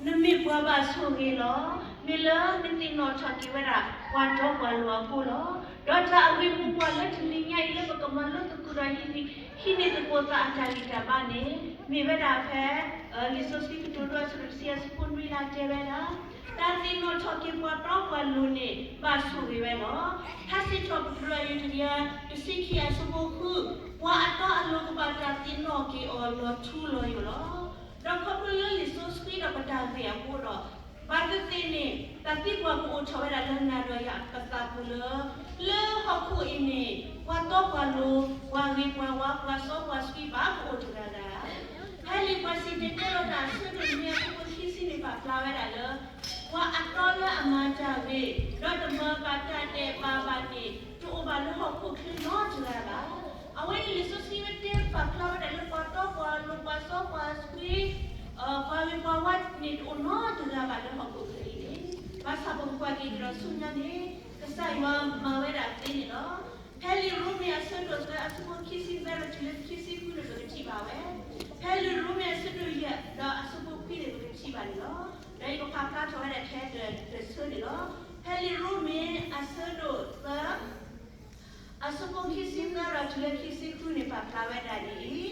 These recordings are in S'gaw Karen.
နမ့ၢ်ပှၤဘၣ်ဆိၣ်ဂ့ၤလီၤ. မ့ၢ်လၢနသ့ၣ်နီၣ်ထီၣ်က့ၤဝဲဒၣ် ပှၤတီပှၤလိၤအဃိလီၤ. ဒီးတၢ်အဂ့ၤပူၤပှၤလၢတနံၤညါအံၤလၢပကမၤလိသကိးဒီး ဟံးန့ၢ်သကိးသးအတၢ်ဂံၢ်တၢ်ဘါန့ၣ် မ့ၢ်ဝဲဒၣ်ဖဲ လံာ်စီဆှံကတိၤဒိ အဆၢဒိၣ်တဆံ အဆၢဖိနွံလၢအတဲဝဲဒၣ်, တၢ်သ့ၣ်နီၣ်ထီၣ်က့ၤပှၤတီပှၤလိၤန့ၣ် ဘၣ်ဆိၣ်ဂ့ၤဝဲလီၤ. ထါစံးထီၣ်ပတြၢၤ အယူၢ်တကယၤတဆံခံ အဆၢဖိဃု, ပှၤအတီအလိၤကဘၣ်တၢ်သ့ၣ်နီၣ်က့ၤအီၤလီၤထူလီၤယိာ်လီၤ. ဒီးခီဖျိလၢလံာ်စီဆှံဒီးပတၢ်ဂ့ၢ်အဃိဒီး ဘၣ်သ့ၣ်သ့ၣ်န့ၣ် တၢ်သံကွၢ်ကအိၣ်ထီၣ်ဝဲဒၣ်လၢနၤဒီးယၤပသးပူၤလၢ လၢဟီၣ်ခိၣ်အံၤန့ၣ် ပှၤတီပှၤလိၤ, ပှၤဂ့ၤပှၤဝါ, ပှၤစီပှၤဆှံဘၣ်ကအိၣ်တဂၤဂၤဧါ. ဖဲလံာ်ပှၤစံၣ်တဲၤတဲလီၤတၢ်အဆၢဒိၣ်နွံ အဆၢဖိခံဆံန့ၣ် ပာ်ဖျါဝဲဒၣ်လၢ ပှၤအတီလၢအမၤတၢ်ဂ့ၤ ဒီးတမၤဘၣ်တၢ်ဒဲးဘးဘၣ်န့ၣ် တအိၣ်ဘၣ်လၢဟီၣ်ခိၣ်ချၢနီတဂၤဘၣ်. အဝဲန့ၣ်လံာ်စီဆှံဝဲတဲပာ်ဖျါဝဲဒၣ်လၢပှၤတီပှၤလိၤ ပှၤစီပှၤဆှံ ပှၤဂ့ၤပှၤဝါန့ၣ်တအိၣ်နီတဂၤဘၣ်လၢဟီၣ်ခိၣ်ချၢအံၤန့ၣ်, ဘၣ်ဆၣ်ပကကွၢ်က့ၤကဒီးဆူညါန့ၣ် ကစၢ်ယွၤမၤဝဲဒၣ်သ့န့ၣ်လီၤ. ဖဲလံာ်ရိမ့ၤအဆၢဒိၣ်သၢ အဆၢဖိခံဆံသၢဒီးတုၤလၢခံဆံဃုန့ၣ် ပကထံၣ်ဘၣ်ဝဲ, ဖဲလံာ်ရိမ့ၤအဆၢဒိၣ်ယဲၢ်ဒီးအဆၢဖိခွံန့ၣ် ပကထံၣ်ဘၣ်န့ၣ်လီၤ. ဒီးယကဖးဖျါထီၣ်ဝဲဒၣ်ထဲတဆၢန့ၣ်လီၤ. ဖဲလံာ်ရိမ့ၤအဆၢဒိၣ်သၢ အဆၢဖိခံဆံသၢဒီးတုၤလၢခံဆံဃုန့ၣ် ပာ်ဖျါဝဲဒၣ်ဒ်အံၤ,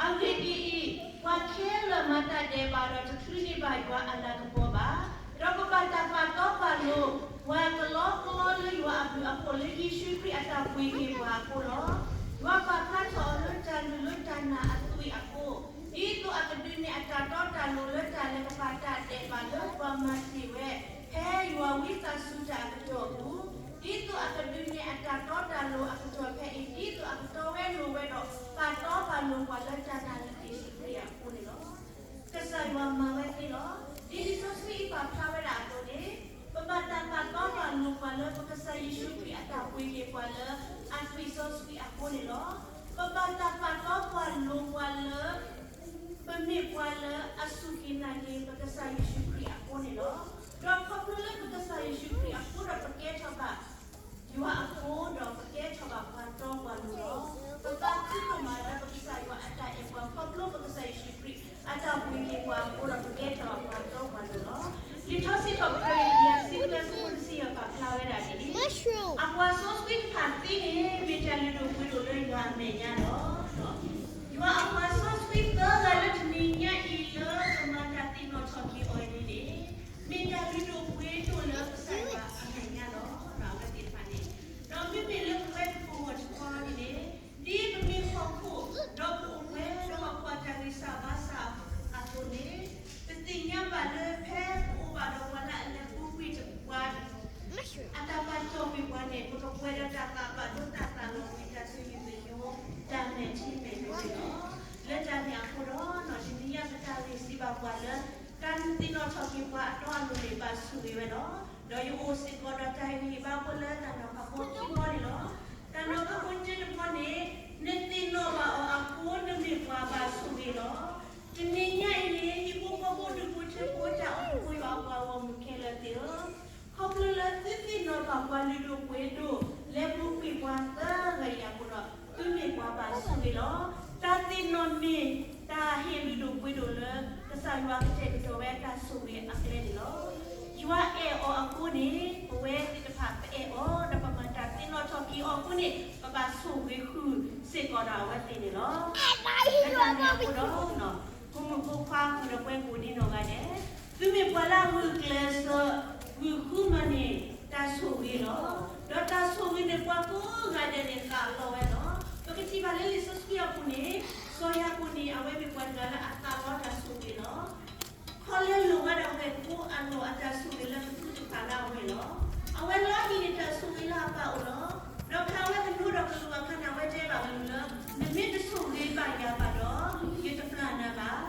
အဂ့ၢ်ဒ်အံၤ, ပှၤခဲလၢာ်မၤတၢ်ဒဲးဘးဒီးတချုးန့ၢ်ဘၣ်ယွၤအလၤကပီၤဘၣ်, ဒီးကဘၣ်တၢ်ပာ်တီပာ်လိၤ ပှၤကလီကလီလၢယွၤအဘျုးအဖှိၣ်လၢယ့ၣ်ၡူးခရံာ်အတၢ်ပှ့ၤက့ၤပှၤအဃိလီၤ. ယွၤပာ်ဖျါထီၣ်အီၤလၢတၢ်လုၢ်လၢတၢ်နာ်အသွံၣ်အဃိ, ဒ်သိးအကဒုးနဲၣ်အတၢ်တီတၢ်လိၤလၢတၢ်လဲၤကပာ်တၢ်ဒဲးဘးလၢပှၤမၤတ့ၢ်ဝဲ ဖဲယွၤဝံသးစူၤတၢ်အကတီၢ်ပူၤ, ဒ်သိးအကဒုးနဲၣ်အတၢ်တီတၢ်လိၤအကတီၢ်ဖဲအံၤ ဒ်သိးအကတီၤဝဲလိၤဝဲဒီး ပာ်တီပာ်လိၤပှၤလၢတၢ်နာ်လၢယ့ၣ်ၡူးခရံာ်အဃိန့ၣ်လီၤ. ကစၢ်ယွၤမၤဝဲသ့လီၤ. ဒ်လံာ်စီဆှံအံၤပာ်ဖျါဝဲဒၣ်အသိးန့ၣ်, ပဘၣ်တၢ်ပာ်တီပာ်လိၤပှၤလၢပကစၢ်ယ့ၣ်ၡူးခရံာ်အတၢ်ပှ့ၤက့ၤပှၤလၢအသွံၣ်စီဆှံအဃိန့ၣ်လီၤ. ပဘၣ်တၢ်ပာ်တီပာ်လိၤပှၤလၢ ပမ့ၢ်ပှၤလၢအစူၢ်က့ၤနာ်က့ၤပကစၢ်ယ့ၣ်ၡူးခရံာ်အဃိန့ၣ်လီၤ. ဒီးခီဖျိလၢပကစၢ်ယ့ၣ်ၡူးခရံာ်အဃိဒီးပကဲထီၣ်ဘၣ် ယွၤအဖိဒီးပကဲထီၣ်ဘၣ်ပှၤတီပှၤလိၤလီၤ. ပသးခုဒိၣ်မးလၢပကစၢ်ယွၤအတၢ်အဲၣ်ပှၤ ခီဖျိပကစၢ်ယ့ၣ်ၡူးခရံာ်အတၢ်ပှ့ၤက့ၤပှၤအဃိဒီးပကဲထီၣ်ဘၣ်ပှၤတီပှၤလိၤလီၤ. လံာ်ထါစံးထီၣ်ပတြၢၤ ယဲၢ်ဆံခွံ အဆၢဖိတဆံယဲၢ် ပာ်ဖျါဝဲဒၣ်ဒ်အံၤ, အပှၤစီဆှံတဖၣ်သံန့ၣ် မ့ၢ်တၢ်လုၢ်ဒိၣ်ပှ့ၤဒိၣ်လၢယွၤအမဲာ်ညါလီၤ. ယွၤအပှၤစီဆှံသၢဂၤလၢတနံၤညါအံၤလၢကမၤတၢ်သ့ၣ်နီၣ်ထီၣ်က့ၤအီၤအံၤန့ၣ် မ့ၢ်တၢ်လုၢ်ဒိၣ်ပှ့ၤဒိၣ်လၢကစၢ်ယွၤအမဲာ်ညါလီၤ. အဝဲသ့ၣ်တဖၣ်န့ၣ်, ဒီးမ့မ့ၢ်လၢပဝဲပဂီၢ်တခီန့ၣ်န့ၣ်, ဒ်ပမ့ၢ်ဟီၣ်ခိၣ် ဒီးပအိၣ်ပှဲၤဒီးပှၤတၢ်ဂံၢ်စၢ်ဘါစၢ်အသိးန့ၣ်, ပသ့ၣ်ညါဘၣ်လၢဖဲပအိၣ်ဘၣ်ဒီးပှၤလၢအလဲၤပူၤကွံာ်ပှၤ အတၢ်ပာ်တီၢ်ကွံာ်ပှၤန့ၣ် ပကပှဲၤဒီးတၢ်သးဘၣ်ဒိတၢ်သးလီၤကွံာ် တၢ်သူၣ်ယုၢ်သညိ တၢ်မဲာ်ထံမဲာ်နိန့ၣ်လီၤ. လၢတၢ်န့ၣ်အဃိဒီး တနံၤညါပတၢ်ဂ့ၢ်စံးဘၣ်ပှၤလၢ တၢ်သ့ၣ်နီၣ်ထီၣ်က့ၤပှၤအတီအလိၤန့ၣ် ဘၣ်ဆိၣ်ဂ့ၤဝဲလီၤ. ဒီးယအိၣ်စ့ၢ်ကီးဒီးတၢ်ဂ့ၢ်ဘါဖိလၢတၢ်နီၤဖးဖိခံဘီန့ၣ်လီၤ. တၢ်နီၤဖးဖိတဘီန့ၣ်, နသ့ၣ်နီၣ်ဘၣ်အီၤအဃိ နမ့ၢ်ပှၤဘၣ်ဆိၣ်ဂ့ၤလီၤ. တနံၤညါအံၤန့ၣ် ဟံၣ်ဖိဃီဖိဒူၣ်ဖိထၢဖိ တၢ်အိၣ်ဖှိၣ်ယွၤအပှၤဂီၢ်မုၢ်ခဲလၢာ်သ့ၣ်ဧၢ, ခီဖျိလၢသုသ့ၣ်နီၣ်ဘၣ်ပှၤလုၢ်ဒိၣ်ပှ့ၤဒိၣ် လဲၤပူၤကွံာ်ပှၤသၢဂၤအံၤအဃိဒီး သုမ့ၢ်ပှၤဘၣ်ဆိၣ်ဂ့ၤလီၤ. တၢ်သ့ၣ်နီၣ်မ့ၢ်တၢ်ဟ့ၣ်လုၢ်ဒိၣ်ပှ့ၤဒိၣ်လၢ ကစၢ်ယွၤကတဲာ်ကတီၤဝဲတၢ်ဆိၣ်ဂ့ၤအကျဲန့ၣ်လီၤ. ယွၤအဲၣ်အီၤအဃိန့ၣ် ပဝဲသ့ၣ်တဖၣ်ပအဲၣ်အီၤ ဒီးပမၤတၢ်သ့ၣ်နီၣ်ထီၣ်က့ၤအီၤအဃိန့ၣ် ပဘၣ်ဆိၣ်ဂ့ၤဃုာ်စ့ၢ်ကီးဒီးအဝဲသ့ၣ်န့ၣ်လီၤ. လၢတၢ်န့ၣ်အဃိဒီး ဖိမုၣ်ဖိခွါဃုာ်ဒီးပှၤကိးဒံနီၢ်ဂၤဒဲး, သုမ့ၢ်ပှၤလၢအဂုာ်ကျဲးစၢး ဂုာ်ဃုမၤန့ၢ်တၢ်ဆိၣ်ဂ့ၤလီၤ. ဒီးတၢ်ဆိၣ်ဂ့ၤန့ၣ် ပှၤကိးဂၤဒဲးန့ၣ်သးလီဝဲလီၤ. ပကထံၣ်ဘၣ်လၢလံာ်စီဆှံအပူၤန့ၣ် စီၤယၤကိာ်န့ၣ် အဝဲမ့ၢ်ပှၤတဂၤလၢအသးလီတၢ်ဆိၣ်ဂ့ၤလီၤ. ခီလၢလိၣ်ဝဲဒၣ်ဝဲၢ်ကိအလီၢ်အတၢ်ဆိၣ်ဂ့ၤလၢကသူတဖၣ်လၢအဝဲလီၤ. အဝဲလီၤဟံၣ်န့ၣ်တၢ်ဆိၣ်ဂ့ၤလၢအပၢ်အိၣ်လီၤ. ဒီးဖဲအဝဲကနိဒီးကလူးအခါန့ၣ် အဝဲတဲဘၣ်ကလူးလၢ နမ့ၢ်တဆိၣ်ဂ့ၤဘၣ်ယၤဘၣ်ဒီး ယတပျၢ်နၤဘၣ်.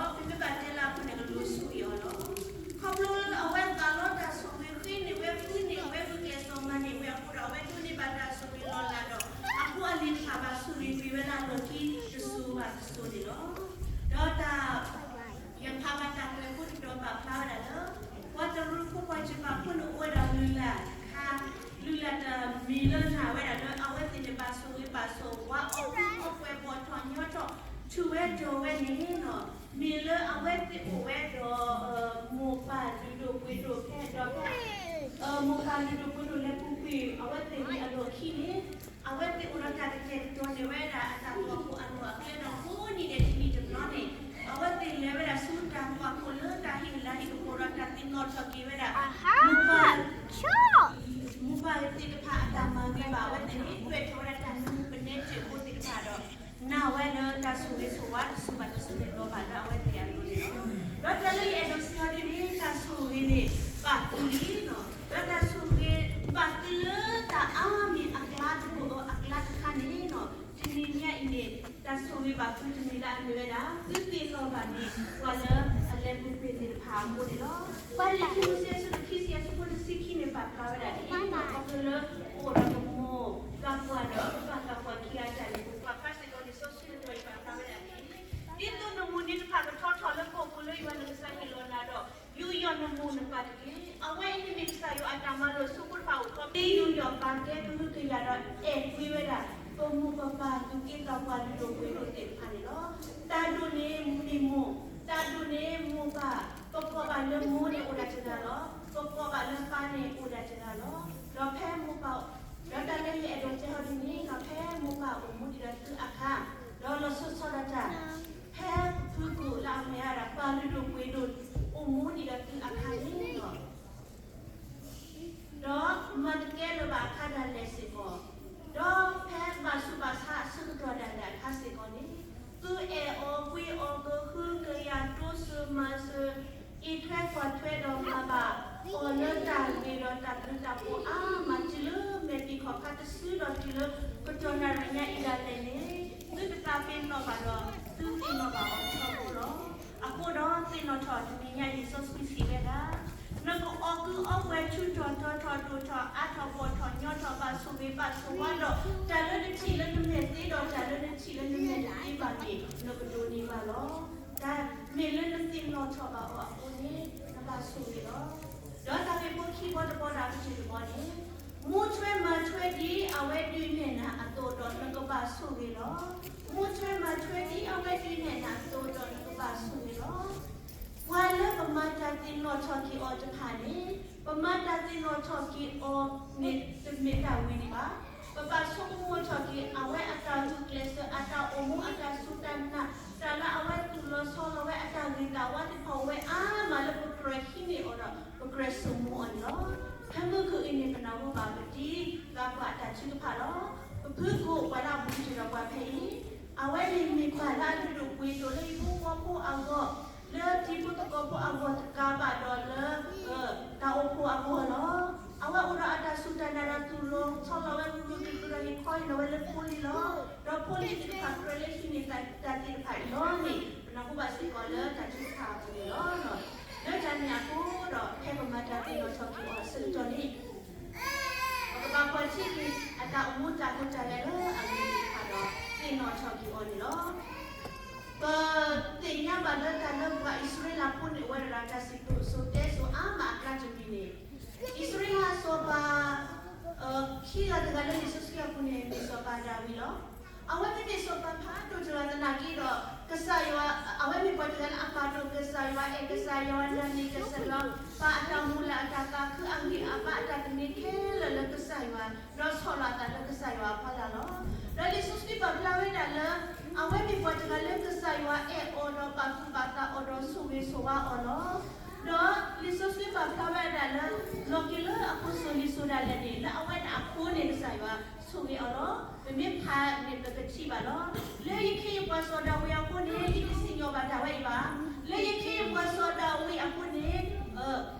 ဒီးပမ့ၢ်ဘၣ်တဲလၢအဃိန့ၣ် ကလူးဆိၣ်ဂ့ၤအီၤလီၤ. ခီဖျိလၢအဝဲသးလီတၢ်ဆိၣ်ဂ့ၤ ဃ့န့ၢ်ဝဲ ဃုန့ၢ်ဝဲ ဂုာ်ကျဲးစၢးမၤန့ၢ်ဝဲအဃိဒီး အဝဲဒိးန့ၢ်ဘၣ်တၢ်ဆိၣ်ဂ့ၤလီၤလးဒီး အဖိအလံၤတဖၣ်ဘၣ်ဆိၣ်ဂ့ၤကွံာ်ဝဲလၢအလီၢ်ခံတစိၤဘၣ်တစိၤန့ၣ်လီၤ. ဒီးတၢ် ယဖးဘၣ်တၢ်ကွဲးဖိတတီၤပာ်ဖျါဝဲဒၣ်လၢ ပှၤတရူးဖိ ပှၤစၢၤပၤဖိန့ၣ် အိၣ်ဝဲဒၣ်လုၢ်လၢ်ခါ, လုၢ်လၢ်တၢ်မံၤလၢနာ်ဝဲဒၣ်လၢ အဝဲသ့ၣ်န့ၣ်ဘၣ်ဆိၣ်ဂ့ၤဘၣ်ဆိၣ်ဝါ အီၣ်ကုအီၣ်ပှဲၤ ဘီၣ်ထီၣ်ညီထီၣ် ကျဲဒီးကိးနံၤဒဲးတနံၤတဘျီန့ၣ်, အဝဲသ့ၣ်လဲၤဝဲဒၣ်ဆူတၢ်ကွၢ်ခိၣ်လၢတၢ်ဟ့ၣ်လၤဟ့ၣ်ကပီၤဒီးတၢ်သ့ၣ်နီၣ်ထီၣ်က့ၤဝဲဒၣ် မိၢ်ပၢ်သ့ၣ်တဖၣ်အတၢ်မၤဂ့ၤဘၣ်အဝဲသ့ၣ်န့ၣ် ဒွဲၣ်ထီၣ်ဝဲဒၣ်တၢ်နၢမူပနဲတၢၢ်ဖိသ့ၣ်တဖၣ်ဒီး နာ်ဝဲလၢတၢ်ဆိၣ်ဂ့ၤဆိၣ်ဝါတစူၢ်ဘၣ်တစူၢ်န့ၣ်လီၤဘၣ်လၢအဝဲသ့ၣ်အလိၤန့ၣ်လီၤ. ဒီးတၢ်လၢယအဲၣ်ဒိးစံးအီၤဒ်န့ၣ် တၢ်ဆိၣ်ဂ့ၤန့ၣ် ဘၣ်သုလံလီၤ. ဒီးတၢ်ဆိၣ်ဂ့ၤဘၣ်သုလၢတၢ်အါမံၤအကျါတဘိအကျါတခါန့ၣ်လီၤ. တနံၤညါအံၤန့ၣ် တၢ်ဆိၣ်ဂ့ၤဘၣ်သုတမ့ၢ်လၢအမ့ၢ်ဝဲဒၣ် သုသ့ၣ်နီၣ်ဘၣ်န့ၣ် ပှၤလၢအလဲၤပူၤကွံာ်သ့ၣ်တဖၣ်အဃိန့ၣ်လီၤ. ပှၤလၢခံမူၤစ့အဆၢဒိၣ်ခံဆံအဆၢဖိတဆံခံန့ၣ် ပာ်ဖျါဝဲဒၣ်ဒ်အံၤ, ခီဖျိလၢ ပအိၣ်ဒီးပမိၢ်ပၢ်ပှၢ်ဒီးပပၢ်ပၢ်ပှၢ်ခံဂၤအတၢ်န့ၣ် ပကွၢ်ဖျါစ့ၢ်ကီးလံာ်စီဆှံတတီၤအံၤ ပာ်ဖျါဝဲဒၣ်ဒ်အံၤ, ဒ်သိးနမိၢ်န့ၣ်တဖၣ်ကထီထီၣ်လၢကိာ်ပူၤလၢယွၤနကစၢ် ဟ့ၣ်လီၤနၤဒီး ယူးယီၣ်နမိၢ်နပၢ်တက့ၢ်. အဝဲအံၤန့ၣ်မ့ၢ်ကစၢ်ယွၤအတၢ်မၤလိာ်အဆၢဖိတဖၣ်အိၣ်ခီ မ့ၢ်ယူးယီၣ်ပာ်ကဲကဟုကယာ်ဒီးအဲၣ်ကွံဝဲဒၣ် ပမိၢ်ပပၢ်သူၣ်က့သးပှၢ်လုၢ်ဒိၣ်ပှ့ၤဒိၣ်သ့ၣ်တဖၣ်န့ၣ်လီၤ. တၢ်ဒိၣ်န့ၣ်မ့ၢ်မိၢ်, တၢ်ဒိၣ်န့ၣ်မိၢ်ပၢ်, ပကိးဘၣ်လၢမိၢ်န့ၣ်အိၣ်ဒၣ်တဂၤလီၤ. ပကိးဘၣ်လၢပၢ်န့ၣ်အိၣ်ဒၣ်တဂၤလီၤ. ဒီးဖဲမိၢ်ပၢ် ဒီးတၢ်လၢယအဲၣ်ဒိးတဲအီၤဒ်န့ၣ် ဒီးဖဲမိၢ်ပၢ်အိၣ်မူဒံးဒီးသုအခါ, ဒီးလီၤဆီဆီဒၣ်တၢ် ဖဲဖုကိၣ်လၢအမ့ၢ်ဝဲဒၣ်ပၢ်လုၢ်ဒိၣ်ပှ့ၤဒိၣ် အိၣ်မူဒံးဒီးသုအခါန့ၣ်လီၤ. ဒီးမၤတကဲလၢၤဘၣ်အခါဒၣ်လဲာ်စ့ၢ်ကီး, ဒီးဖဲဘၣ်ဆူးဘၣ်ဆါအဆၢကတီၢ်ဒၣ်လဲာ်အခါစ့ၢ်ကီးန့ၣ်, သုအဲၣ်အီၤကွံအီၤ ကဟုကယာ်တိစၢၤမၤစၢၤ အံးထွဲကွၢ်ထွဲဒီးမၤဘၣ်အီၤလၢတၢ်ဂ့ၤဒီးတၢ်ဘျုးတၢ်ဖှိၣ်အါမး တုၤလၢမဲာ်ဖံးခီၣ်ဖးတစုဒီးတုၤလၢကတီၢ်နၣ်ရံၣ်ညါအံၤဒၣ်လဲာ်န့ၣ်, သုတသးပ့ၤနီၣ်ဘၣ်ဒီး သုသ့ၣ်နီၣ်ဘၣ်အီၤထီဘိလီၤ. အဃိဒီးသ့ၣ်နီၣ်ထီၣ်တနံၤညါအံၤ လံာ်စီဆှံစံးဝဲဒၣ်, နကအီၣ်ကုအီပှဲၤ ဆူၣ်ထီၣ်တီထီၣ် ဒိၣ်ထီၣ်အါထီၣ် ဘီၣ်ထီၣ်ညီထီၣ် ဘၣ်ဆိၣ်ဂ့ၤဘၣ်ဆိၣ်ဝါဒီး တၢ်လၢနထံၣ်လၢနမဲာ်သ့ဒီး တၢ်လၢနထံၣ်လၢနမဲာ်တသ့ဘၣ်န့ၣ် နကဒိးန့ၢ်ဘၣ်လီၤ. တၢ်မ့ၢ်လၢနသ့ၣ်နီၣ်ထီၣ်ဘၣ်အီၤအဃိန့ၣ် နဘၣ်ဆိၣ်ဂ့ၤလီၤ. ဒီးတၢ်ဂ့ၢ်ဖိခံဘီတဘီဒီး အကတၢၢ်တဘီန့ၣ်, မူထွဲမၤထွဲဒ်အဝဲဒုးနဲၣ်နၤအသိးဒီး နကဘၣ်ဆိၣ်ဂ့ၤလီၤ. မူထွဲမၤထွဲဒ်အဝဲဒုးနဲၣ်နၤအသိးဒီး နကဘၣ်ဆိၣ်ဂ့ၤလီၤ. ပှၤလၢပမၤတၢ်သ့ၣ်နီၣ်ထီၣ်က့ၤအီၤတဖၣ်န့ၣ်, ပမၤတၢ်သ့ၣ်နီၣ်ထီၣ်က့ၤအီၤန့ၣ် တမ့ၢ်တၢ်ဝံၤဒံးဘၣ်. ပဘၣ်ဆိကမိၣ်ထီၣ်က့ၤ အဝဲအတၢ်ဂုာ်ကျဲးစၢး အတၢ်အိၣ်မူ အတၢ်စူၢ်တၢ်နာ် တၢ်လၢအဝဲသူၣ်လီၤဆီလီၤဝဲ အတၢ်ဂ့ၤတၢ်ဝါသ့ၣ်တဖၣ်အိၣ်ဝဲအါမးလၢပကြၢးဟံးန့ၢ်အီၤဒီး ပကြၢးဆိကမိၣ်အီၤန့ၣ်လီၤ. ဖဲမုၢ်ခုၣ်အံၤန့ၣ် ပနၢ်ဟူဘၣ်ပတံၤသကိးအတၢ်ထုကဖၣ်လီၤ. ပဖုကိၣ်ပှၤလၢအဘူးကတၢၢ်ဒီးပှၤဖဲအံၤ, အဝဲန့ၣ်မ့ၢ်ပၢ်လၢအလုၢ်ဒိၣ်ပှ့ၤဒိၣ်လၢဟံၣ်ဖိဃီဖိအဂီၢ်, လၢတံၤဖိသကိးဖိအဂီၢ်တကးဘၣ်ဒီးလၢ တၢ်အိၣ်ဖှိၣ်အဂီၢ်လီၤ. အဝဲအိၣ်ဒီးအတၢ်စူၢ်တၢ်နာ်ဒီးသူၣ်လီၤဆီလီၤဝဲ ဂုာ်ဂုာ်ကျုာ်ကျုာ်ဒီးဟ့ၣ်ခီဟ့ၣ်နီၤဝဲလၢဖိလံၤလီၤ. ဒီးဖိလံၤသ့ၣ်တဖၣ်ကြၢးလၢဟံးန့ၢ်တၢ်သ့ၣ်တဖၣ်အံၤလီၤန့ၣ် ပနၢ်ဟူဘၣ်စ့ၢ်ကီးလၢတၢ်ထုကဖၣ်အပူၤန့ၣ်လီၤ. လၢတၢ်န့ၣ်အဃိဒီး ဖဲပမၤတၢ်သ့ၣ်နီၣ်ထီၣ်က့ၤအီၤအဆၢကတီၢ်န့ၣ် ပကဘၣ်ကွၢ်ထံက့ၤ အတၢ်အိၣ်မူတၢ်ဟူးတၢ်ဂဲၤလၢအဂ့ၤသ့ၣ်တဖၣ်ဒီး သ့ၣ်နီၣ်ထီၣ်က့ၤအီၤန့ၣ်လီၤ. ပသ့ၣ်ညါဘၣ်လၢတၢ်လၢပှၤအံၣ်စရ့လးဖိန့ၣ်အိၣ်ဝဲဒၣ်တၢ်စံၣ်စိၤတဲစိၤအါမးအကျါတမံၤန့ၣ်, အံၣ်စရ့လးအစီၤပၤ ခံဂၤတဂၤလၢလံာ်စီဆှံအပူၤန့ၣ် မ့ၢ်စီၤပၤဒၤဝံးလီၤ. အဝဲမ့မ့ၢ်စီၤပၤဖးဒိၣ်တဂၤသနာ်က့ဒီး ကစၢ်ယွၤ အဝဲမ့ၢ်ပှၤတဂၤလၢအပာ်ဒိၣ်ကစၢ်ယွၤ အဲၣ်ကစၢ်ယွၤ နာ်န့ၢ်ကစၢ်ယွၤ ပာ်အတၢ်မုၢ်လၢ် အတၢ်သးခု အဂံၢ်အဘါအတၢ်သန့ၤခဲလၢာ်လၢကစၢ်ယွၤ ဒီးဆီၣ်လီၤအသးလၢကစၢ်ယွၤအဖီလာ်လီၤ. ဒီးလံာ်စီဆှံပာ်ဖျါဝဲဒၣ်လၢ အဝဲမ့ၢ်ပှၤတဂၤလၢကစၢ်ယွၤအဲၣ်အီၤဒီးပာ်သူၣ်ပာ်သးအီၤဒီးဆိၣ်ဂ့ၤဆိၣ်ဝါအီၤလီၤ. ဒီးလံာ်စီဆှံပာ်ဖျါဝဲဒၣ်လၢ လီၤက့ၤလၢအဖိစိၤလံၤစိၤဒၣ်လဲာ်န့ၣ် လၢအဝဲဒၣ်အဖိန့ၣ် ကစၢ်ယွၤဆိၣ်ဂ့ၤအီၤလီၤ. ပမ့ၢ်ဖးန့ၣ် ပကထံၣ်ဘၣ်လီၤ. လၢယခ့ယပှၤစီၤဒၤဝံးအဃိန့ၣ် ယတစံၣ်ညီၣ်ဘၣ်တၢ်ဝဲအံၤဘၣ်. လၢယခ့ယပှၤစီၤဒၤဝံးအဃိန့ၣ်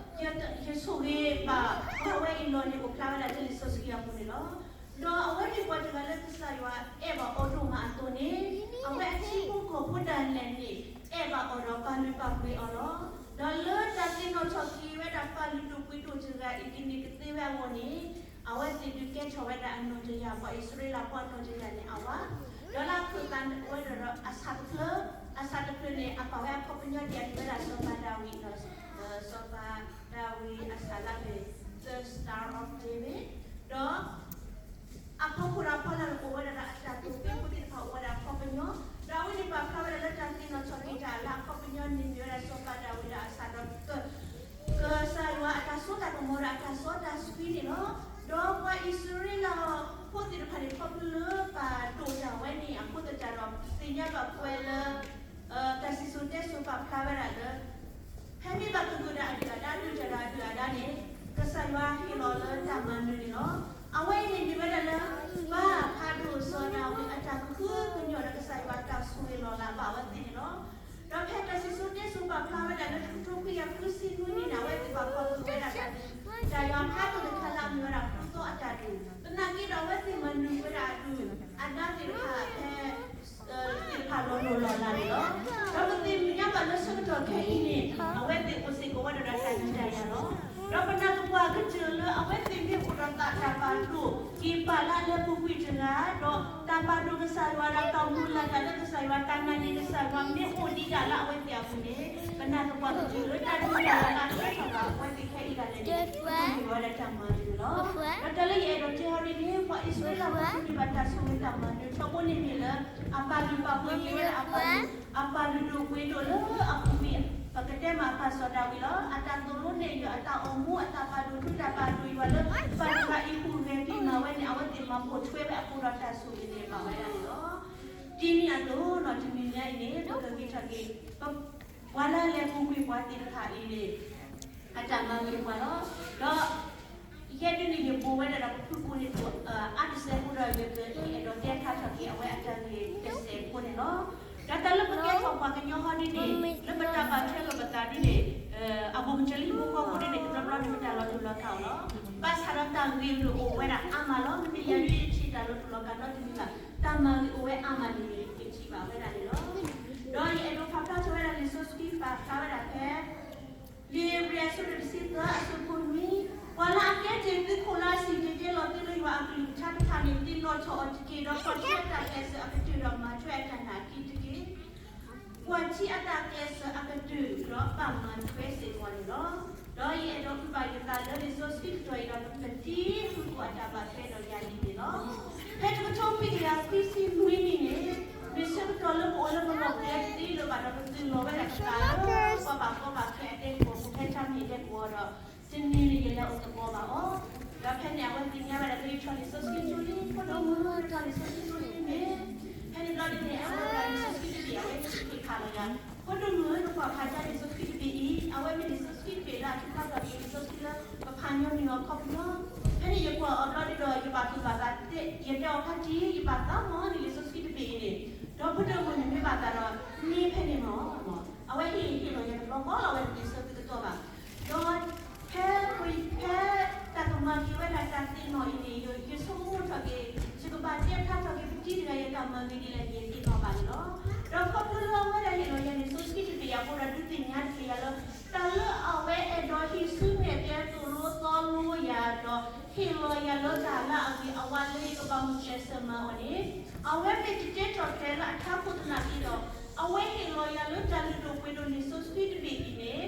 ယဆိၣ်ဂ့ၤဘၣ်အဝဲအံၤလီၤန့ၣ် အိၣ်ဖျါဝဲဒၣ်လၢလံာ်စီဆှံအပူၤန့ၣ်လီၤ. ဒီးအဝဲမ့ၢ်ပှၤတဂၤလၢကစၢ်ယွၤအဲၣ်ဘၣ်အီၤဒိၣ်မးအသိးန့ၣ် အဝဲအထံဖိကီၢ်ဖိဒၣ်လဲာ်န့ၣ် အဲၣ်ဘၣ်အီၤဒီးပာ်လုၢ်ပာ်ပှ့ၤအီၤလီၤ. ဒီးလၢတၢ်သ့ၣ်နီၣ်ထီၣ်က့ၤဝဲဒၣ်ပာ်လုၢ်ဒိၣ်ပှ့ၤဒိၣ်တဂၤအံၤကန့ၢ်ကသ့ဝဲအဂီၢ်န့ၣ် အဝဲသ့ၣ်ဒုးကဲထီၣ်ဝဲဒၣ်အနီၢ်တယၢ် ပှၤအံၣ်စရ့လးဖိအနီၢ်တယၢ်န့ၣ်အဝၤ ဒီးလၢအခိၣ်သးဝဲဒၣ်ဒီးအဆၣ်တဖျၢၣ်, အဆၣ်တဖျၢၣ်န့ၣ် အပာ်ဝဲအခီပညီဒ်အမ့ၢ်ဝဲဒၣ်စီၤပၤဒၤဝံးဒီး စီၤပၤဒၤဝံးအဆၣ်လၢအမ့ၢ် The Star of David ဒီး အဖီခိၣ်ဒီးအဖီလာ်န့ၣ် အိၣ်ဝဲဒၣ်ဒီးအတၢ်ကူၣ်သ့အဃိသ့ၣ်တဖၣ်အိၣ်ဝဲဒၣ်အခီပညီ, ဒီးအဝဲန့ၣ်ပာ်ဖျါဝဲဒၣ်လၢတၢ်သ့ၣ်နီၣ်ထီၣ်က့ၤတၢ်လၢအခီပညီန့ၣ် မ့ၢ်ဝဲဒၣ်စီၤပၤဒၤဝံးဒီးအဆၣ်ဒီး ကစၢ်ယွၤအတၢ်စိတၢ်ကမီၤဒီးအတၢ်စီတၢ်ဆှံန့ၣ်လီၤ. ဒီးပှၤအံၣ်စရ့လးဖိသ့ၣ်တဖၣ်န့ၣ် ခီဖျိလၢပာ်ဒိၣ်တၢ်ဝဲန့ၣ် အဃိသတးဒီး သ့ၣ်ညါ သးတၢ်ပာ်ဒိၣ်က့ၤပာ်လၢအလဲၤပူၤကွံာ်တဂၤ, ဒီးတၢ်ပာ်ဒိၣ်ကစၢ်ယွၤဒီးတၢ်မုၢ်လၢ်တၢ်လၢကစၢ်ယွၤ တၢ်နာ်န့ၢ်ကစၢ်ယွၤမ့ၢ်အိၣ်ဒံးဒၣ်လၢအဝဲသ့ၣ်အပူၤန့ၣ်, ပနာ်သပှၢ်ကတုၤလၢတၢ်ဒုးတၢ်ယၤလၢအကဲထီၣ်ဘၣ်အဝဲသ့ၣ်ခဲအံၤဒၣ်လဲာ်န့ၣ်, မ့ၢ်ဝဲဒၣ်တၢ်မၤနၢၤန့ၣ်လီၤ. ဒီးတၢ်လၢယအဲၣ်ဒိးတဲအီၤဒ်န့ၣ် ပှၤအံၣ်စရ့လးဖိန့ၣ် ဘၣ်တၢ်ဆိၣ်ဂ့ၤတၢ်မၤနၢၤထီဘိန့ၣ်မ့ၢ်လၢ အပာ်လုၢ်ပာ်ပှ့ၤက့ၤဝဲဒၣ်အပာ်လုၢ် အပာ်လုၢ်ဒိၣ်ပှ့ၤဒိၣ်လၢအပူၤကွံာ်, ပကတဲမ့ၢ်အတၢ်ဆီၣ်တၢ်ဝံၤလီၤ. အတၢ်သိၣ်လိနဲၣ်ယွၤ အတၢ်အိၣ်မူ အတၢ်ပာ်ဒိၣ်ထူ တၢ်ပာ်ဒိၣ်ယွၤလၢ ပှၤတဖၣ်အံၤဟူးဂဲၤက့ၤမၤဝဲန့ၣ် အဝဲသ့ၣ်မၤပိာ်ထွဲဝဲအဃိဒီး တၢ်ဆိၣ်ဂ့ၤန့ၣ်ဘၣ်ဝဲဒၣ်န့ၣ်လီၤ. ဒ်န့ၣ်အသိးနီၤ တနံၤညါအံၤန့ၣ် ပကဂံၢ်ထီၣ်က့ၤ ပှၤလၢအလဲၤပူၤကွံာ်ပှၤသ့ၣ်တဖၣ်အံၤန့ၣ် အတၢ်မၤဂ့ၤပှၤလီၤ. ဒီး ယဲဒ်န့ၣ် ယဘိးဝဲဒၣ်ဒီးပဖုကိန့ၣ် အါတစဲးဖိဒီး ယကအဲၣ်ဒိးတဲဖျါထီၣ်က့ၤ အဝဲအတၢ်ဂ့ၢ်တစဲးဖိန့ၣ်လီၤ. ဒီးတၢ်လၢပကဲထီၣ်ပှၤကညီဟီဒ်န့ၣ် လၢပတၢ်ဘၣ်ထွဲလိာ်ပသးဒ်န့ၣ် အဘူးကစၢၢ်လံဖိဃီဖိဒ်န့ၣ် တဘျီဘျီန့ၣ် ပတၢ်လီၤတူာ်လီၤကာ်အီၤလီၤ. ဘၣ်ဆၣ်ဒီးတၢ်ဂ့ၢ်လိာ်အိၣ်ဝဲဒၣ်အါမးလီၤ. မ့မ့ၢ်ယၤဒ်ယထံၣ်တၢ်လီၤတူာ်လီၤကာ်နီတမံၤဘၣ်, တၢ်မၤဂ့ၤအိၣ်ဝဲအါမးန့ၣ် ယထံၣ်ဘၣ်ဝဲဒၣ်န့ၣ်လီၤ. ဒီးယအဲၣ်ဒိးဖးဖျါထီၣ်ဝဲဒၣ်လံာ်စီဆှံ ပာ်ဖျါဝဲဒၣ်ဖဲ လံာ်ဧ့ၤဘြံၤအဆၢဒိၣ်တဆံသၢအဆၢဖိနွံ, ပှၤလၢအကဲတ့ၢ်သုးခိၣ်လၢအစံၣ်တဲၤတဲလီၤသုလၢယွၤအကလုၢ်ကထါတဖၣ်န့ၣ် သ့ၣ်နီၣ်ထီၣ်အီၤတက့ၢ်, ဒီးကွၢ်ထံအတၢ်ကျဲးစၢးအကတၢၢ်ဒီးမၤထွဲအတၢ်နာ်အခံတက့ၢ်. ကွၢ်ထံအတၢ်ကျဲးစၢးအကတၢၢ်ဒီးဘၣ်မၤထွဲစ့ၢ်ကီးန့ၣ်လီၤ. ဒီးယအဲၣ်ဒိးအုၣ်ဘၣ်ယသးလၢလံာ်စီဆှံကတီၢ်အံၤဒီး ပတံၤဃုာ်ကိးအတၢ်ဘၣ်ထွဲဒီးယၤလံန့ၣ်လီၤ. ဖဲတကထိခွံကယၤခွံဆံနွံနံၣ်န့ၣ် မ့ၢ်ဆၢကတီၢ်လၢပအိၣ်လၢပလီၢ်ကျဲသ့လၢၤဘၣ်ဒီး ပသုးလီၤဝဲဒၣ်ပသးလၢ ပှၤဘၣ်ကီဘၣ်ခဲအဒဲကဝီၤပူၤ ဖဲဆၣ်မ့ၢ်ဒဲကဝီၤဒီး တနံၤန့ၣ်ယလဲၤအိၣ်သကိးဘၣ်အီၤ, ဒီးဖဲန့ၣ်အဝဲသ့ၣ်ညါဝဲဒၣ်လၢယထီၣ်လံာ်စီဆှံကၠိလံ, ဖိဒိၣ်မုၣ် နထီၣ်လံာ်စီဆှံကၠိလံမ့ၢ်, ဖဲန့ၣ်ဘျီဒ်န့ၣ် အဝဲဒၣ်လံာ်စီဆှံတဘ့ၣ် အဝဲသ့ၣ်ဟ့ၣ်ခးလီၤယၤ, ဖိဒိၣ်မုၣ်ဧၢ နကွၢ်ဖးယၤလံာ်စီဆှံတဘ့ၣ်အံၤ, အဝဲမ့ၢ်လံာ်စီဆှံတဘ့ၣ်လၢအထုးဖးထီၣ်က့ၤလံာ်စီဆှံလၢ ပဖးညီနုၢ်အီၤခီပညီ, ဖဲန့ၣ်ယကွၢ်အီၤဘျီဒ်ဒီး ယဘၣ်သူၣ်ဘၣ်သးသ့, ယတဲအီၤဖးတံၢ် ယဘၣ်သးမီၤန့ၢ်လံာ်စီဆှံတဘ့ၣ်အံၤန့ၣ်, ဒီးဖိဒိၣ်မုၣ်န့ၣ်မ့ၢ်ဘၣ်သးဒီး န့ၢ်ဖဲန့ၣ်မီၤ, အဝဲဟ့ၣ်ဟ့ၣ်လီၤယၤတဘျီဃီလီၤ အဝဲတက့ၤဆၢသုကတီၢ်ဘၣ်, ဒီး ဖဲ ဖဲတၢ်ကမၤက့ၤဝဲဒၣ်တၢ်သ့ၣ်နီၣ်အံၤန့ၣ် ယဆိကမိၣ်ထီၣ်က့ၤ ယကဘၣ်တဲဖျါထီၣ်က့ၤပတံၤတဂၤ ယတၢ်မၤဂ့ၤဒ်လဲၣ်န့ၣ် ယသ့ၣ်နီၣ်ဘၣ်န့ၣ်လီၤ. ဒီးခီဖျိလၢအဝဲဒၣ်ဟ့ၣ်လီၤယၤလံာ်စီဆှံတဘ့ၣ်အဃိဒီး ဒုးသ့ၣ်ညါတ့ၢ်ယၤလၢ တၢ်လၢအဝဲအဲၣ်ဒိးဟံးစုနဲၣ်ကျဲသိၣ်လိသီလိယၤဒီး ဟ့ၣ်လီၤယၤလၢတၢ်လၢအဂ့ၤအဝါလၢယကဘၣ်မုၢ်ကျဲးစၢးမၤအီၤန့ၣ် အဝဲမ့ၢ်တတဲထီၣ်ကျဲလၢအထးခိၣ်သနာ်က့ဒီး အဝဲဟ့ၣ်လီၤယၤလၢတၢ်လုၢ်ဒိၣ်ပှ့ၤဒိၣ်လံာ်စီဆှံတဘ့ၣ်အံၤန့ၣ်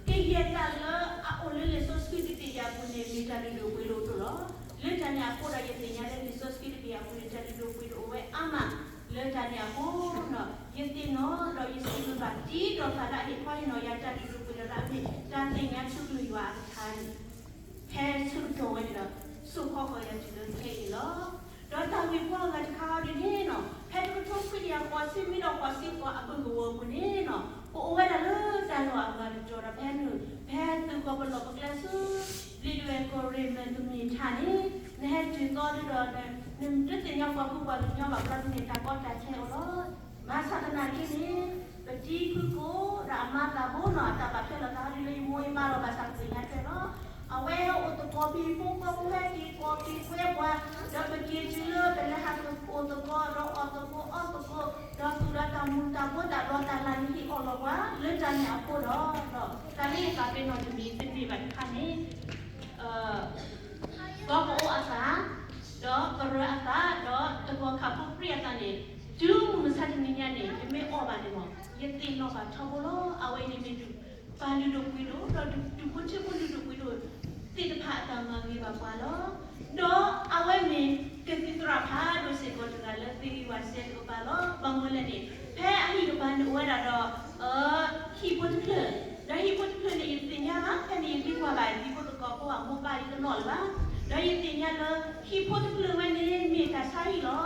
ကယဲၢ်တၢ်လၢအအိၣ်လၢလံာ်စီဆှံတဘ့ၣ်အပူၤန့ၣ် မ့ၢ်တၢ်လုၢ်ဒိၣ်ပှ့ၤဒိၣ်အသိးလီၤ. လၢတၢ်န့ၣ်အဃိဒီး ယသ့ၣ်ညါလၢလံာ်စီဆှံတဘ့ၣ်အပူၤန့ၣ် တၢ်လုၢ်ဒိၣ်ပှ့ၤဒိၣ်အိၣ်ဝဲအါမး, လၢတၢ်န့ၣ်အဃိဒီး ယသ့ၣ်နီၣ်ဒီးယစံးဘျုးဘၣ်တံၤဒီးသးလၢအဟ့ၣ်ခီဟ့ၣ်နီၤယၤတၢ်လုၢ်ဒိၣ်ပှ့ၤဒိၣ်လၢအမ့ၢ်တၢ်သ့ၣ်ညါထူကလုၢ်ယွၤအကထါန့ၣ် ဖဲဆၢကတီၢ်ဝဲန့ၣ်ဒီး စိာ်ခီဃီၤယၤတုၤလၢခဲအံၤန့ၣ်လီၤ. ဒီးတၢ်ဂ့ၢ်ပှၤဂၤတခါအံၤဒ်န့ၣ်နီၤ ဖဲတကထိခွံကယၤဃိးဆံနွံဒီးဃိးဆံဃိးအဘုၢ်ကဝီၤအပူၤန့ၣ်နီၤ ပအိၣ်ဝဲဒၣ်လၢတၢ်လီၢ်အဂၤတကီၢ်ဒီး ဖဲနုာ် ဖဲသုးကီၢ်ပလီၢ်ပကျဲဆူ ဘျံးဒဝဲၢ်ကီၢ်ရ့ၣ်မ့ၢ်တမ့ၢ်ထးန့ၣ် နဟဲတုၤသီဒုဒီး နတသ့ၣ်ညါပှၤကူပှၤကညီဘၣ်ဘျီဒ်န့ၣ် တၢ်ကီတၢ်ခဲအိၣ်လီၤ. ဘၣ်ဆၣ်သနာ်က့န့ၣ် ပတံၤဖုကိးဒီးအမါသးဘိနီၤ အတၢ်ဘၣ်ထွဲလိာ်သးဒ်လၢယမိၢ်ယပၢ်လီၤ ဘၣ်ဆၣ်ပသ့ၣ်ညါထွဲလီၤ. အဝဲအိၣ်သကိးဖံးဖိဃီဖိဟဲက့ၤကိးက့ၤကွဲပှၤ ဒီးပက့ၤတုၤလၢပလဲၤဟးအိၣ်သကိးဒီးအီၣ်သကိးအီသကိး ဒီးသူၣ်ဒီးတၢ်မူၤတၢ်ဘိးတၢ်ဘျီတၢ်လၤန့ၣ်ဟ့ၣ်အီၣ်လီၤပှၤ လၢတၢ်န့ၣ်အဃိဒီး တၢ်လၢယသးပ့ၤနီၣ်တမံၤတမ့ၢ်ဘၣ်တခါန့ၣ် ကီၢ်ပအိၣ်အသး ဒီးကရၢအသး ဒီးတကီၢ်ခးဖိပြံအသးန့ၣ် တုၤမုၢ်မဆါတနံၤညါန့ၣ် ယမ့ၢ်အီၣ်ဘၣ်န့ၣ်မ့ၢ် ယသ့ၣ်နီၣ်ဘၣ်ထီဘိလီၤ. အဝဲအံၤန့ၣ်မ့ၢ်ဒုၣ် ပၢ်လုၢ်ဒိၣ်ပှ့ၤဒိၣ် ဒီးဒုၣ်ဖိထံဖိလုၢ်ဒိၣ်ပှ့ၤဒိၣ် သ့ၣ်တဖၣ်အတၢ်မၤဂ့ၤဘၣ်ပှၤလီၤ. ဒီးအဝဲမ့ၢ်ကသံၣ်သရၣ်ဖးဒိၣ်စ့ၢ်ကီးတဂၤလၢသ့ၣ်ဂံၢ်ဝးစဲတကပၤလီၤ. ဘၣ်မနုၤလဲၣ်န့ၣ် ဖဲအဟံၣ်တဖၣ်န့ၣ်အိၣ်ဝဲဒၣ်ဒီး ဟံၣ်ဖိတဖျၢၣ်, ဒီးဟံၣ်ဖိတဖျၢၣ်န့ၣ် ယတသ့ၣ်ညါဘၣ်, ဖဲန့ၣ်ယမ့ၢ်ကွၢ်ဘၣ် ဟံၣ်ဖိသကိးဖိအမိၢ်ပၢ်ယတနီၣ်လၢၤဘၣ်. ဒီးယသ့ၣ်ညါလၢ ဟံၣ်ဖိတဖျၢၣ်ဝဲန့ၣ် မ့ၢ်တၢ်ဆါဟံၣ်လီၤ.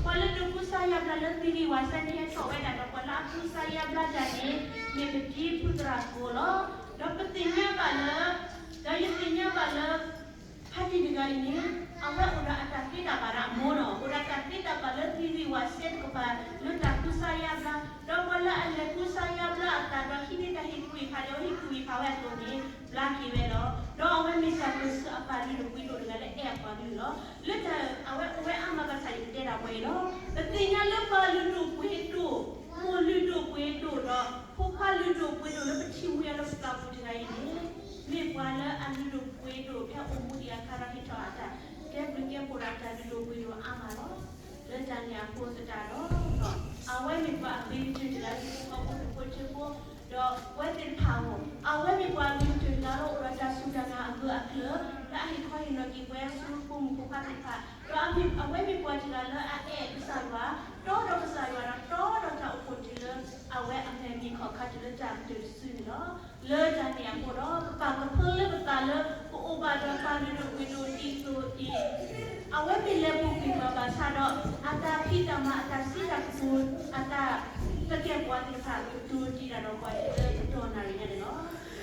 ပှၤလၢဒိးကူစါယါဘျါလၢသ့ၣ်ဂံၢ်ဝးစဲန့ၣ်ဟဲထီၣ်ဝဲဒၣ်ဒီး ပှၤလၢအကူစါယါဘျါတၢ်န့ၣ် မ့ၢ်ပတံၤဖုသရၣ်ကိးလီၤ. ဒီးပသ့ၣ်ညါဘၣ်လၢ ဒီးယသ့ၣ်ညါဘၣ်လၢ ဖါတံၢ်တဂၤအံၤန့ၣ် အဝဲအိၣ်ဒီးအတၢ်သ့တၢ်ဘၣ်ဒီးအမိၢ်နီၤ, အိၣ်ဒီးတၢ်သ့တၢ်ဘၣ်လၢသ့ၣ်ဂံၢ်ဝးစဲတကပၤ လၢတၢ်ကူစါယါဘျါ, ဒီးပှၤလၢအလဲၤကူစါယါဘျါအသးဒီးဟံးန့ၢ်တၢ်ဟ့ၣ်ကူၣ်ဟ့ၣ်ဖးဒီးဟ့ၣ်ကူၣ်ဟ့ၣ်ဖးဝဲအသိးန့ၣ် ဘျါက့ၤဝဲလီၤ. ဒီးအဝဲမ့ၢ်တၢ်ပၢၢ်ဆၢအပၢ်လုၢ်ဒိၣ်ပှ့ၤဒိၣ်တဂၤလၢအဲၣ်အပှၤကလုာ်လီၤ. လၢတၢ်အဝဲအိၣ်ဝဲအါမးဘၣ်ဆၣ်ယကတဲဒၣ်ပှၤအံၤလီၤ. ပသ့ၣ်ညါလၢပၢ်လုၢ်ဒိၣ်ပှ့ၤဒိၣ်, မိၢ်လုၢ်ဒိၣ်ပှ့ၤဒိၣ်ဒီး ဖိခွါလုၢ်ဒိၣ်ပှ့ၤဒိၣ်လၢပထံၣ်ဝဲအံၤလၢပသးပူၤတဂၤအံၤန့ၣ် မ့ၢ်ပှၤလၢအလုၢ်ဒိၣ်ပှ့ၤဒိၣ်ဖဲအိၣ်မူဒံးအခါဒီးဟ့ၣ်ထီၣ်အတၢ် အိၣ်ဒီးတၢ်လုၢ်ဒိၣ်ပှ့ၤဒိၣ်အါမးလီၤ. လၢတၢ်န့ၣ်အဃိသတးဒီး အဝဲမ့ၢ်ပှၤအဂ့ၤကတၢၢ်တဂၤလၢဟံၣ်ဖိဃီဖိ ဒိၣ်ဖိထၢဖိ ဒီးဝဲသ့ၣ်တဖၣ်အဂီၢ်, အဝဲမ့ၢ်ပှၤအဂ့ၤကတၢၢ်တဂၤလၢအိၣ်ဒီးတၢ်စူၢ်တၢ်နာ်အဂၢၢ်အကျၢၤ လၢအဟ့ၣ်ခီဟ့ၣ်နီၤက့ၤပှၤဆူဖိမုၣ်ဖိခွါသ့ၣ်တဖၣ်, ဒီးအဝဲမ့ၢ်ပှၤတဂၤလၢအအဲၣ်ကစၢ်ယွၤ တီဒီးကစၢ်ယွၤဒီးတီဒီးတၢ်အိၣ်ဖှိၣ်တုၤလၢ အဝဲအမဲာ်မ့ၢ်ခီၣ်ခါတုၤလၢတၢ်ကတၢၢ်တစုန့ၣ်လီၤ. လၢတၢ်န့ၣ်အဃိဒီး ပပာ်ကဖၢလၢပသးလၢ ပအိၣ်ဘၣ်ဒီးတၢ်လုၢ်ဒိၣ်ပှ့ၤဒိၣ်ဒ်သိးအံၤ, အဝဲမ့ၢ်လဲၤပူၤကွံာ်ပှၤဘၣ်ဆၣ်ဒီး အတၢ်ဖံးတၢ်မၤ အတၢ်စံးတၢ်ကတိၤ အတၢ်သကဲာ်ပဝးသ့ၣ်တဖၣ် ကတိၤတ့ၢ်တၢ်ဒီးပှၤလၢတတီၤနၣ်ရံၣ်ညါန့ၣ်လီၤ.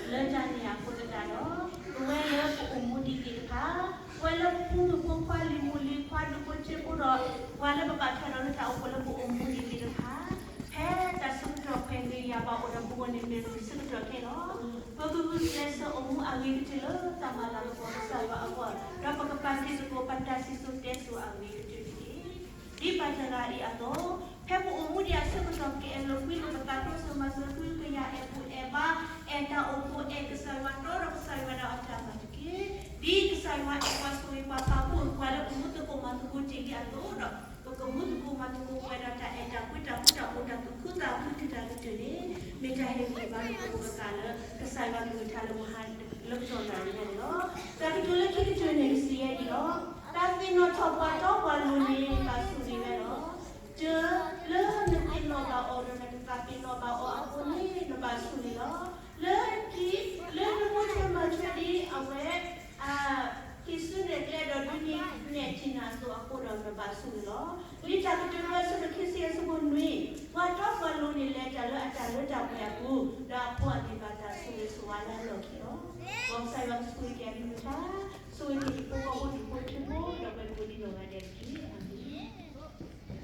လၢတၢ်န့ၣ်အဃိသတးဒီး ပဝဲလၢပအိၣ်မူဒံးသ့ၣ်တဖၣ်, ပဝဲလၢဖိမုၣ်ဖိခွါ လံၤမုၣ်လံၤခွါ ဒိၣ်ဖိထၢဖိဒီး ပှၤလၢပဘၣ်ထွဲဒီးလၢတၢ်အိၣ်ဖှိၣ်လၢပအိၣ်မူဒံးသ့ၣ်တဖၣ် ဖဲတၢ်ဆၢကတီၢ်ခွဲးန့ၣ် ယၤပှၤအိၣ်ဒီးပဂီၢ်န့ၣ် မ့ၢ်ဂ့ၤဆၢကတီၢ်ခဲလီၤ. ပကဂုာ်ကျဲးစၢးအိၣ်မူအဂ့ၤကတၢၢ်လၢတၢ်မၤလၤကပီၤကစၢ်ယွၤအဂီၢ်, ဒီးပကပာ်တံၤသကိးပတၢ်စံၣ်စိၤတဲစိၤအဂ့ၤကတၢၢ်တက့ၢ်. ဒ်ပှၤတဂၤအံၤအသိး, ဖဲပအိၣ်မူဒံးအဆၢကတီၢ် ကအဲၣ်လိာ်ကွံလိာ်ပသး တိစၢၤမၤစၢၤ ဃုကယၤ အဲၣ်ဘူၣ်အဲၣ်ဘါ, အဲၣ်တၢ်အိၣ်ဖှိၣ် အဲၣ်ကစၢ်ယွၤ တီဒီးကစၢ်ယွၤဒီးအတၢ်မၤတက့ၢ်. ဒ်ကစၢ်ယွၤအဲၣ်ပှၤဆိၣ်ဂ့ၤပှၤ ပာ်ဖှိၣ်ပှၤလၢပမူသကိးမၤသကိးတ့ၢ်လံအသိးဒီး ပကမူသကိးမၤသကိးပှၤဒီးတၢ်အဲၣ်တၢ်ကွံ တၢ်ဃူတၢ်ဖိး တၢ်သူၣ်ခုသးခု တုၤတၢ်ကတၢၢ်န့ၣ် မ့ၢ်တၢ်ဟ့ၣ်ဂံၢ်ဟ့ၣ်ဘါလိာ်သကိးပသးလၢ ကစၢ်ယွၤကလုၢ်ကထါလၢမဟါလၢကတီၢ်နၣ်ရံၣ်ညါန့ၣ်လီၤ. တၢ်ကတိၤလၢခံကတၢၢ်န့ၣ် ကစံးယဲဒ်အံၤလီၤ. တၢ်သ့ၣ်နီၣ်ထီၣ်ပှၤတီပှၤလိၤန့ၣ် ဘၣ်ဆိၣ်ဂ့ၤဝဲလီၤ. တၢ်လၢနသ့ၣ်နီၣ်ဘၣ်အီၤဒီးနကသးသ့ၣ်နီၣ်ဘၣ်အီၤအဃိန့ၣ် နဘၣ်ဆိၣ်ဂ့ၤလီၤ. လၢခံ လၢနမူထွဲမၤထွဲဒ်အဝဲ ဟံးစုနဲၣ်ကျဲဒီးဒုးနဲၣ်ထံၣ်နၤအသိးအဃိဒီး နဘၣ်ဆိၣ်ဂ့ၤလီၤ. လံာ်တၢ်ကတိၤဒိ အဆၢဒိၣ်ခံဆံ အဆၢဖိနွံ, ပှၤတီပှၤလိၤန့ၣ် လဲၤတၢ်လၢအတၢ်လၢတၢ်ပှဲၤအပူၤ, ဒီးအဖိအလံၤဘၣ်တၢ်ဆိၣ်ဂ့ၤဆိၣ်ဝါလၢအလီၢ်ခံလီၤ. မ်ကစၢ်ယွၤကဆိၣ်ဂ့ၤက့ၤအကလုၢ်ကထါ, ဆိၣ်ဂ့ၤက့ၤဟံၣ်ဖိဃီဖိ